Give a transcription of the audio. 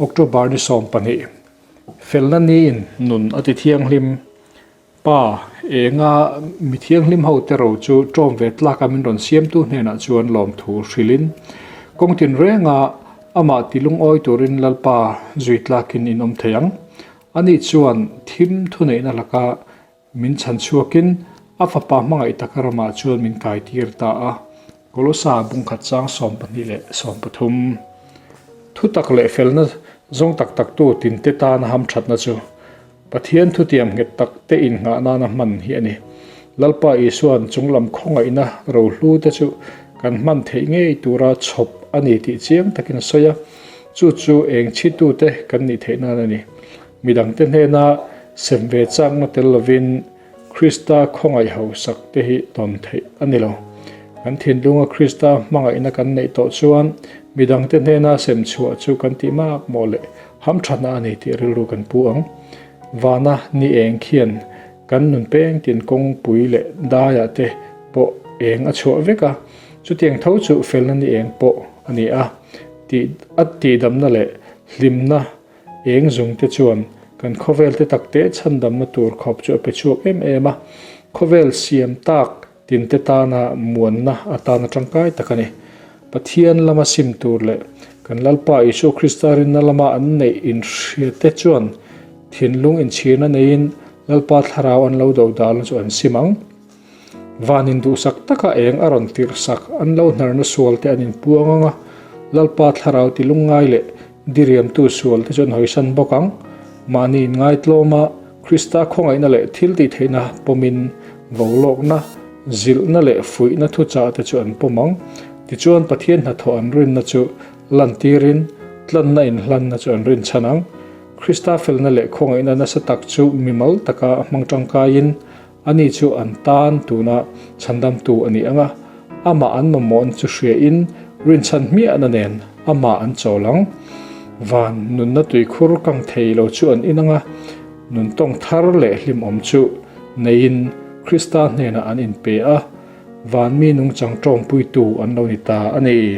October ni 12 Felna niin nun a ti thianghlim. Pa, enga mi thianghlim ho te ro chu ṭawm ve tlaka min rawn siamtu hnenah chuan lawmthu hrilhin, kawng tinrenga amah ti lungawi turin Lalpa zui tlakin in awm thei ang. Ani chuan thim thuneihna laka Min chhan chhuakin a fapa hmangaih taka ramah chuan min kaitir ta a, Kolosa bungkhat chang 22 13. Thutak leh felna zawng tak taktu tinte tana hamthatna chu Pathian thutiam nghet tak te innghah nana hman hi a ni. Lalpa Isua'n chunglam khawngaihna rohlu te chu kan hman theih ngei tura chhawp a ni tih chiang takin a sawi a, chu chu eng chhitute kan nih theih nan a ni. Midangte hnena sem ve chakna tel lovin Krista khawngaih hausak te hi tawn theih a ni lo. Kan thinlunga Krista hmangaihna kan neih tawh chuan midangte hnena sem chhuah chu kan tih mak maw leh hamthatna a ni tih rilru kan pu ang. Vana ni eng khian kan nun peng tin kawngpui leh daiah te pawh eng a chhuah vek a, chutiang tho chu felna ni eng pawh a ni a, tih a tihdamna leh hlimna Eng zungte chuan kan khawvel te takte chhandamna tur khawp chu a pe chhuak em em a, khawvel siam tak tinte tana muanna atana tangkai tak a ni. Pathian lama sim tur leh kan Lalpa Isua Krista rinna lama an neih inhriate chuan thinlung inchhirna neiin Lalpa thlarau an lo dodalna chu an sim ang. Van induhsak taka eng a rawn tirhsak an lo hnarna sualte an inpuang ang a, Lalpa thlarau ti lungngai leh diriamtu sualte chu an hawisan bawk ang. Mahni inngaitlawm a, Krista khawngaihna leh thil tihtheihna pawmin volawkna, zilhna leh fuihna thuchahte chu an pawm ang. Tichuan Pathian hnathawh an rinna chu lantirin tlanna inhlanna chu an rinchhan ang. Krista felna leh khawngaihna nasa tak chu mimal taka hmang tangkaiin Ani chu an tan tuna chhandamtu a ni ang a, amah an mamawhna chu hriain rinchhan hmiahna nen amah an chawl ang. Van nunna tuikhur kang thei lo chu an in ang a, nun tawng thar leh hlimawm chu neiin Krista hnenah an inpe a, van mi nungchang tawngpuitu an lo ni ta a ni.